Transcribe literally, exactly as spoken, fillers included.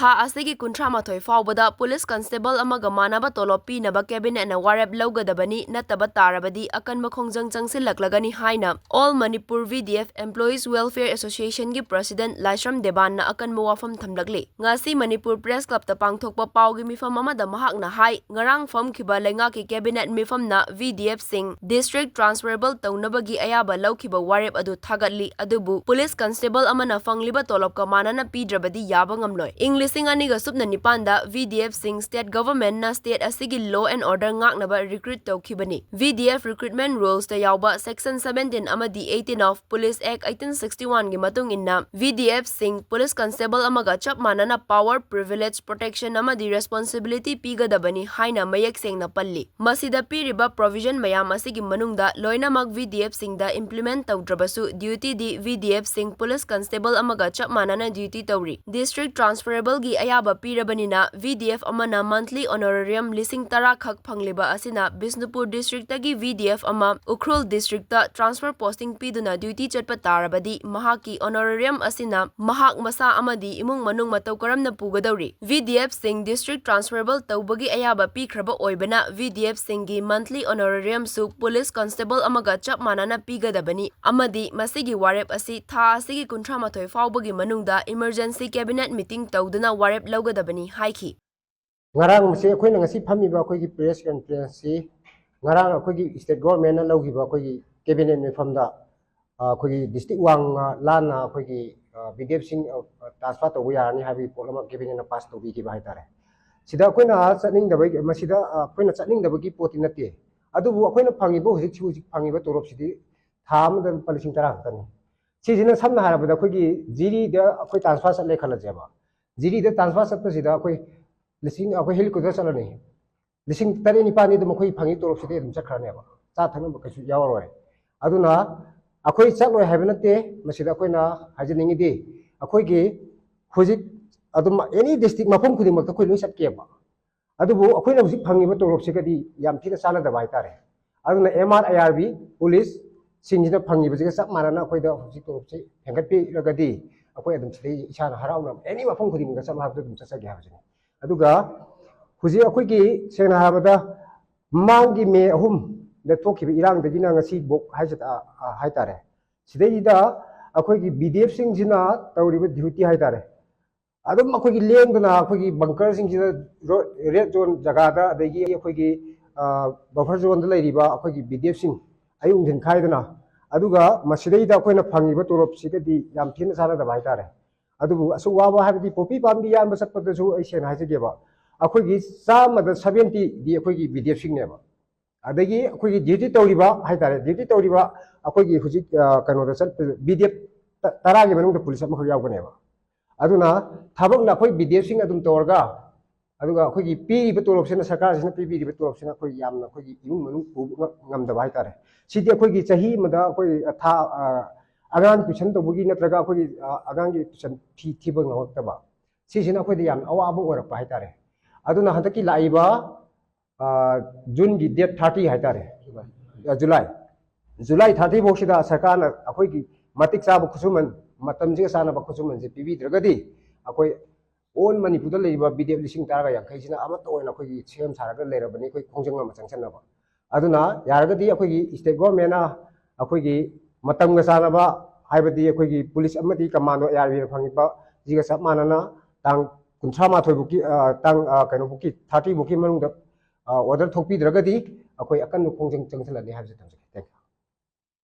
ꯊꯥ ꯑꯁꯤꯒꯤ ꯀꯨꯟꯊ꯭ꯔꯥ ꯃꯥꯊꯣꯏ ꯐꯥꯎꯕꯗ ꯄꯨꯂꯤꯁ ꯀꯟꯁꯇꯦꯕꯜ ꯑꯃꯒ ꯃꯥꯟꯅꯕ ꯇꯣꯂꯣꯞ ꯄꯤꯅꯕ ꯀꯦꯕꯤꯅꯦꯠꯅ ꯋꯥꯔꯦꯞ ꯂꯧꯒꯗꯕꯅꯤ, ꯅꯠꯇꯕ ꯇꯥꯔꯕꯗꯤ ꯑꯀꯟꯕ ꯈꯣꯡꯖꯪ ꯆꯪꯁꯤꯜꯂꯛꯂꯒꯅꯤ ꯍꯥꯏꯅ All Manipur V D F Employees Welfare Association ꯒꯤ President ꯂꯥꯏꯁ꯭ꯔꯝ ꯗꯦꯕꯥꯟꯅ ꯑꯀꯟꯕ ꯋꯥꯐꯝ ꯊꯝꯂꯛꯂꯤ꯫ ꯉꯁꯤ ꯃꯅꯤꯄꯨꯔ ꯄ꯭ꯔꯦꯁ ꯀ꯭ꯂꯕꯇ ꯄꯥꯡꯊꯣꯛꯄ ꯄꯥꯎꯒꯤ ꯃꯤꯐꯝ ꯑꯃꯗ ꯃꯍꯥꯛꯅ ꯍꯥꯏ, ꯉꯔꯥꯡ ꯐꯝꯈꯤꯕ ꯂꯩꯉꯥꯛꯀꯤ ꯀꯦꯕꯤꯅꯦꯠ ꯃꯤꯐꯝꯅ V D F ꯁꯤꯡ district transferable ꯇꯧꯅꯕꯒꯤ ꯑꯌꯥꯕ ꯂꯧꯈꯤꯕ ꯋꯥꯔꯦꯞ ꯑꯗꯨ ꯊꯥꯒꯠꯂꯤ, ꯑꯗꯨꯕꯨ ꯄꯨꯂꯤꯁ ꯀꯟꯁꯇꯦꯕꯜ ꯑꯃꯅ ꯐꯪꯂꯤꯕ ꯇꯣꯂꯣꯞꯀ ꯃꯥꯟꯅꯅ ꯄꯤꯗ꯭ꯔꯕꯗꯤ ꯌꯥꯕ ꯉꯝꯂꯣꯏ꯫ ꯏꯪ ꯂꯤꯁꯤꯡ ꯑꯅꯤꯒ ꯁꯨꯞꯅ ꯅꯤꯄꯥꯟꯗ V D F ꯁꯤꯡ state government ꯅ state ꯑꯁꯤꯒꯤ law and order ꯉꯥꯛꯅꯕ recruit ꯇꯧꯈꯤꯕꯅꯤ꯫ V D F recruitment rules ꯇ ꯌꯥꯎꯕ section seventeen ꯑꯃꯗꯤ eighteen of Police Act eighteen sixty one ꯒꯤ ꯃꯇꯨꯡ ꯏꯟꯅ V D F ꯁꯤꯡ ꯄꯨꯂꯤꯁ ꯀꯟꯁꯇꯦꯕꯜ ꯑꯃꯒ ꯆꯞ ꯃꯥꯟꯅꯅ power, privilege, protection ꯑꯃꯗꯤ responsibility ꯄꯤꯒꯗꯕꯅꯤ ꯍꯥꯏꯅ ꯃꯌꯦꯛ ꯁꯦꯡꯅ ꯄꯜꯂꯤ꯫ ꯃꯁꯤꯗ ꯄꯤꯔꯤꯕ provision ꯃꯌꯥꯝ ꯑꯁꯤꯒꯤ ꯃꯅꯨꯡꯗ ꯂꯣꯏꯅꯃꯛ V D F ꯁꯤꯡꯗ implement ꯇꯧꯗ꯭ꯔꯕꯁꯨ duty ꯗꯤ V D F ꯁꯤꯡ ꯄꯨꯂꯤꯁ ꯀꯟꯁꯇꯦꯕꯜ ꯑꯃꯒ ꯆꯞ ꯃꯥꯟꯅꯅ duty ꯇꯧꯔꯤ꯫ District transferable ꯒꯤ ꯑꯌꯥꯕ ꯄꯤꯔꯕꯅꯤꯅ V D F ꯑꯃꯅ monthly honorarium ꯂꯤꯁꯤꯡ ꯇꯔꯥ ꯈꯛ ꯐꯪꯂꯤꯕ ꯑꯁꯤꯅ ꯕꯤꯁꯅꯨꯄꯨꯔ district ꯇꯒꯤ V D F ꯑꯃ ꯎꯈ꯭ꯔꯨꯜ district ꯇ transfer posting ꯄꯤꯗꯨꯅ duty ꯆꯠꯄ ꯇꯥꯔꯕꯗꯤ ꯃꯍꯥꯛꯀꯤ honorarium ꯑꯁꯤꯅ ꯃꯍꯥꯛ ꯃꯁꯥ ꯑꯃꯗꯤ ꯏꯃꯨꯡ ꯃꯅꯨꯡ ꯃꯇꯧ ꯀꯔꯝꯅ ꯄꯨꯒꯗꯧꯔꯤ? V D F ꯁꯤꯡ district transferable ꯇꯧꯕꯒꯤ ꯑꯌꯥꯕ ꯄꯤꯈ꯭ꯔꯕ ꯑꯣꯏꯕꯅ V D F ꯁꯤꯡꯒꯤ monthly honorarium ꯁꯨ ꯄꯨꯂꯤꯁ ꯀꯟꯁꯇꯦꯕꯜ ꯑꯃꯒ ꯆꯞ ꯃꯥꯟꯅꯅ ꯄꯤꯒꯗꯕꯅꯤ ꯑꯃꯗꯤ ꯃꯁꯤꯒꯤ ꯋꯥꯔꯦꯞ ꯑꯁꯤ ꯊꯥ ꯑꯁꯤꯒꯤ ꯀꯨꯟꯊ꯭ꯔꯥ ꯃꯥꯊꯣꯏ ꯐꯥꯎꯕꯒꯤ ꯃꯅꯨꯡꯗ emergency cabinet meeting ꯇꯧꯗꯨꯅ ꯋꯥꯔꯦꯞ ꯂꯧꯒꯗꯕꯅꯤ ꯍꯥꯏꯈꯤ꯫ ꯉꯔꯥꯡꯁꯦ ꯑꯩꯈꯣꯏꯅ ꯉꯁꯤ ꯐꯝꯃꯤꯕ ꯑꯩꯈꯣꯏꯒꯤ press conference ꯁꯤ ꯉꯔꯥꯡ ꯑꯩꯈꯣꯏꯒꯤ state government ꯅ ꯂꯧꯈꯤꯕ ꯑꯩꯈꯣꯏꯒꯤ cabinet ꯃꯤꯐꯝꯗ, ꯑ, ꯑꯩꯈꯣꯏꯒꯤ district ꯋꯥꯡꯃ ꯂꯥꯟꯅ ꯑꯩꯈꯣꯏꯒꯤ, ꯑ, V D F ꯁꯤꯡ, ꯑ, transfer ꯇꯧꯕ ꯌꯥꯔꯅꯤ ꯍꯥꯏꯕꯒꯤ ꯄꯣꯠ ꯑꯃ cabinet ꯅ pass ꯇꯧꯕꯤꯈꯤꯕ ꯍꯥꯏꯇꯥꯔꯦ꯫ ꯁꯤꯗ ꯑꯩꯈꯣꯏꯅ ꯆꯠꯅꯤꯡꯗꯕꯒꯤ, ꯃꯁꯤꯗ, ꯑ, ꯑꯩꯈꯣꯏꯅ ꯆꯠꯅꯤꯡꯗꯕꯒꯤ ꯄꯣꯠꯇꯤ ꯅꯠꯇꯦ, ꯑꯗꯨꯕꯨ ꯑꯩꯈꯣꯏꯅ ꯐꯪꯉꯤꯕ, ꯍꯧꯖꯤꯛ ꯍꯧꯖꯤꯛ ꯐꯪꯉꯤꯕ ꯇꯣꯂꯣꯞꯁꯤꯗꯤ ꯊꯥ ꯑꯃꯗ ꯂꯨꯄꯥ ꯂꯤꯁꯤꯡ ꯇꯔꯥ ꯈꯛꯇꯅꯤ꯫ ꯁꯤꯁꯤꯅ ꯁꯝꯅ ꯍꯥꯏꯔꯕꯗ ꯑꯩꯈꯣꯏꯒꯤ ꯖꯤꯔꯤꯗ ꯑꯩꯈꯣꯏ transfer ꯆꯠꯂꯦ ꯈꯜꯂꯁꯦꯕ, ꯖꯤꯔꯤꯗ transfer ꯆꯠꯄꯁꯤꯗ ꯑꯩꯈꯣꯏ ꯂꯤꯁꯤꯡ, ꯑꯩꯈꯣꯏ helicopter ꯆꯠꯂꯅꯤ, ꯂꯤꯁꯤꯡ ꯇꯔꯦꯠ ꯅꯤꯄꯥꯜꯗꯤ ꯑꯗꯨꯝ ꯑꯩꯈꯣꯏ ꯐꯪꯉꯤ ꯇꯣꯂꯣꯞꯁꯤꯗꯤ ꯑꯗꯨꯝ ꯆꯠꯈ꯭ꯔꯅꯦꯕ, ꯆꯥ ꯊꯛꯅꯕ ꯀꯩꯁꯨ ꯌꯥꯎꯔꯔꯣꯏ꯫ ꯑꯗꯨꯅ ꯑꯩꯈꯣꯏ ꯆꯠꯂꯣꯏ ꯍꯥꯏꯕ ꯅꯠꯇꯦ, ꯃꯁꯤꯗ ꯑꯩꯈꯣꯏꯅ ꯍꯥꯏꯖꯅꯤꯡꯉꯤꯗꯤ ꯑꯩꯈꯣꯏꯒꯤ ꯍꯧꯖꯤꯛ ꯑꯗꯨꯝ any district ꯃꯐꯝ ꯈꯨꯗꯤꯡꯃꯛꯇ ꯑꯩꯈꯣꯏ ꯂꯣꯏ ꯆꯠꯀꯦꯕ, ꯑꯗꯨꯕꯨ ꯑꯩꯈꯣꯏꯅ ꯍꯧꯖꯤꯛ ꯐꯪꯉꯤꯕ ꯇꯣꯂꯣꯞꯁꯤꯒꯗꯤ ꯌꯥꯝ ꯊꯤꯅ ꯆꯥꯟꯅꯗꯕ ꯍꯥꯏꯇꯥꯔꯦ꯫ ꯑꯗꯨꯅ M R I R B, ꯄꯨꯂꯤꯁꯁꯤꯡꯁꯤꯅ ꯐꯪꯉꯤꯕꯁꯤꯒ ꯆꯞ ꯃꯥꯟꯅꯅ ꯑꯩꯈꯣꯏꯗ ꯍꯧꯖꯤꯛ ꯇꯣꯂꯣꯞꯁꯤ ꯍꯦꯟꯒꯠꯄꯤꯔꯒꯗꯤ ꯑꯩꯈꯣꯏ ꯑꯗꯨꯝ ꯁꯤꯗꯩ ꯏꯁꯥꯅ ꯍꯔꯥꯎꯅ ꯑꯦꯅꯤ ꯃꯐꯝ ꯈꯨꯗꯤꯡꯃꯛꯇ ꯆꯠꯂꯣ ꯍꯥꯏꯕꯗ ꯑꯗꯨꯝ ꯆꯠꯆꯒꯦ ꯍꯥꯏꯕꯁꯤꯅꯤ꯫ ꯑꯗꯨꯒ ꯍꯧꯖꯤꯛ ꯑꯩꯈꯣꯏꯒꯤ ꯁꯦꯡꯅ ꯍꯥꯏꯔꯕꯗ ꯃꯃꯥꯡꯒꯤ ꯃꯦ ꯑꯍꯨꯝꯗ ꯊꯣꯛꯈꯤꯕ ꯏꯔꯥꯡꯗꯒꯤꯅ ꯉꯁꯤꯐꯥꯎ ꯍꯥꯏꯖ-, ꯑ, ꯑ, ꯍꯥꯏꯇꯥꯔꯦ, ꯁꯤꯗꯩꯁꯤꯗ ꯑꯩꯈꯣꯏꯒꯤ ꯕꯤ ꯗꯤ ꯑꯦꯐꯁꯤꯡꯁꯤꯅ ꯇꯧꯔꯤꯕ ꯗ꯭ꯌꯨꯇꯤ ꯍꯥꯏꯇꯥꯔꯦ, ꯑꯗꯨꯝ ꯑꯩꯈꯣꯏꯒꯤ ꯂꯦꯡꯗꯅ ꯑꯩꯈꯣꯏꯒꯤ ꯕꯪꯀꯔꯁꯤꯡꯁꯤꯗ ꯔꯦꯗ ꯖꯣꯟ ꯖꯒꯥꯗ, ꯑꯗꯒꯤ ꯑꯩꯈꯣꯏꯒꯤ ꯕꯐꯔ ꯖꯣꯟꯗ ꯂꯩꯔꯤꯕ ꯑꯩꯈꯣꯏꯒꯤ ꯕꯤ ꯗꯤ ꯑꯦꯐꯁꯤꯡ ꯑꯌꯨꯛ ꯅꯨꯡꯊꯤꯟ ꯈꯥꯏꯗꯅ, ꯑꯗꯨꯒ ꯃꯁꯤꯗꯩꯗ ꯑꯩꯈꯣꯏꯅ ꯐꯪꯉꯤꯕ ꯇꯣꯂꯣꯞꯁꯤꯒꯗꯤ ꯌꯥꯝ ꯊꯤꯅ ꯆꯥꯟꯅꯗꯕ ꯍꯥꯏꯇꯥꯔꯦ꯫ ꯑꯗꯨꯕꯨ ꯑꯁꯨꯛ ꯋꯥꯕ ꯍꯥꯏꯕꯗꯤ ꯄꯣꯄꯤ ꯄꯥꯝꯕꯤ ꯌꯥꯟꯕ ꯆꯠꯄꯗꯁꯨ ꯑꯩ ꯁꯦꯡꯅ ꯍꯥꯏꯖꯒꯦꯕ, ꯑꯩꯈꯣꯏꯒꯤ ꯆꯥꯝꯃꯗ ꯁꯚꯦꯟꯇꯤꯗꯤ ꯑꯩꯈꯣꯏꯒꯤ ꯕꯤ ꯗꯤ ꯑꯦꯐꯁꯤꯡꯅꯦꯕ꯫ ꯑꯗꯒꯤ ꯑꯩꯈꯣꯏꯒꯤ ꯗ꯭ꯌꯨꯇꯤ ꯇꯧꯔꯤꯕ ꯍꯥꯏꯇꯥꯔꯦ, ꯗ꯭ꯌꯨꯇꯤ ꯇꯧꯔꯤꯕ ꯑꯩꯈꯣꯏꯒꯤ ꯍꯧꯖꯤꯛ, ꯑ, ꯀꯩꯅꯣꯗ ꯆꯠꯄ ꯕꯤ ꯗꯤ ꯑꯦꯐ ꯇꯔꯥꯒꯤ ꯃꯅꯨꯡꯗ ꯄꯨꯂꯤꯁ ꯑꯃꯈꯛ ꯌꯥꯎꯒꯅꯦꯕ꯫ ꯑꯗꯨꯅ ꯊꯕꯛꯅ ꯑꯩꯈꯣꯏ ꯕꯤ ꯗꯤ ꯑꯦꯐꯁꯤꯡ ꯑꯗꯨꯝ ꯇꯧꯔꯒ, ꯑꯗꯨꯒ ꯑꯩꯈꯣꯏꯒꯤ ꯄꯤꯔꯤꯕ ꯇꯣꯂꯣꯞꯁꯤꯅ, ꯁꯔꯀꯥꯔꯁꯤꯅ ꯄꯤꯕꯤꯔꯤꯕ ꯇꯣꯂꯣꯞꯁꯤꯅ ꯑꯩꯈꯣꯏ ꯌꯥꯝꯅ ꯑꯩꯈꯣꯏꯒꯤ ꯏꯃꯨꯡ ꯃꯅꯨꯡ ꯄꯨꯕ ꯉꯝ-, ꯉꯝꯗꯕ ꯍꯥꯏꯇꯥꯔꯦ꯫ ꯁꯤꯗꯤ ꯑꯩꯈꯣꯏꯒꯤ ꯆꯍꯤ ꯑꯃꯗ ꯑꯩꯈꯣꯏ ꯊꯥ, ꯑ, ꯑꯉꯥꯡ ꯇ꯭ꯌꯨꯁꯟ ꯇꯧꯕꯒꯤ ꯅꯠꯇ꯭ꯔꯒ ꯑꯩꯈꯣꯏꯒꯤ, ꯑ, ꯑꯉꯥꯡꯒꯤ ꯇ꯭ꯌꯨꯁꯟ ꯐꯤ ꯊꯤꯕ ꯉꯝꯃꯛꯇꯕ, ꯁꯤꯁꯤꯅ ꯑꯩꯈꯣꯏꯗ ꯌꯥꯝꯅ ꯑꯋꯥꯕ ꯑꯣꯏꯔꯛꯄ ꯍꯥꯏꯇꯥꯔꯦ꯫ ꯑꯗꯨꯅ ꯍꯟꯗꯛꯀꯤ ꯂꯥꯛꯏꯕ, ꯑ, ꯖꯨꯟꯒꯤ ꯗꯦꯠ ꯊꯥꯔꯇꯤ ꯍꯥꯏꯇꯥꯔꯦ, ꯑ, ꯖꯨꯂꯥꯏ, ꯖꯨꯂꯥꯏ ꯊꯥꯔꯇꯤ ꯐꯥꯎꯁꯤꯗ ꯁꯔꯀꯥꯔꯅ ꯑꯩꯈꯣꯏꯒꯤ ꯃꯇꯤꯛ ꯆꯥꯕ ꯈꯨꯠꯁꯨꯃꯟ, ꯃꯇꯝꯁꯤꯒ ꯆꯥꯟꯅꯕ ꯈꯨꯠꯁꯨꯃꯟꯁꯦ ꯄꯤꯕꯤꯗ꯭ꯔꯒꯗꯤ, ꯑꯩꯈꯣꯏ ꯑꯣꯜ ꯃꯅꯤꯄꯨꯔꯗ ꯂꯩꯔꯤꯕ ꯕꯤ ꯗꯤ ꯑꯦꯐ ꯂꯤꯁꯤꯡ ꯇꯔꯥꯒ ꯌꯥꯡꯈꯩꯁꯤꯅ ꯑꯃꯠꯇ ꯑꯣꯏꯅ ꯑꯩꯈꯣꯏꯒꯤ ꯁꯦꯝ ꯁꯥꯔꯒ ꯂꯩꯔꯕꯅꯤ, ꯑꯩꯈꯣꯏ ꯈꯣꯡꯖꯪ ꯑꯃ ꯆꯪꯁꯟꯅꯕ꯫ ꯑꯗꯨꯅ ꯌꯥꯔꯒꯗꯤ ꯑꯩꯈꯣꯏꯒꯤ ꯁ꯭ꯇꯦꯠ ꯒꯣꯔꯃꯦꯟꯅ ꯑꯩꯈꯣꯏꯒꯤ ꯃꯇꯝꯒ ꯆꯥꯟꯅꯕ, ꯍꯥꯏꯕꯗꯤ ꯑꯩꯈꯣꯏꯒꯤ ꯄꯨꯂꯤꯁ ꯑꯃꯗꯤ ꯀꯃꯥꯟꯗꯣ ꯑꯦ ꯑꯥꯔ ꯕꯤꯅ ꯐꯪꯉꯤꯕ ꯁꯤꯒ ꯆꯞ ꯃꯥꯟꯅꯅ ꯇꯥꯡ ꯀꯨꯟꯊ꯭ꯔꯥ ꯃꯥꯊꯣꯏ ꯐꯥꯎꯀꯤ, ꯑ, ꯇꯥꯡ, ꯑ, ꯀꯩꯅꯣ ꯐꯥꯎꯀꯤ, ꯊꯥꯔꯇꯤ ꯐꯥꯎꯀꯤ ꯃꯅꯨꯡꯗ, ꯑ, ꯑꯣꯔꯗꯔ ꯊꯣꯛꯄꯤꯗ꯭ꯔꯒꯗꯤ ꯑꯩꯈꯣꯏ ꯑꯀꯟꯕ ꯈꯣꯡꯖꯪ ꯆꯪꯁꯤꯜꯂꯅꯤ ꯍꯥꯏꯕꯁꯦ ꯊꯝꯖꯒꯦ꯫ Thank you꯫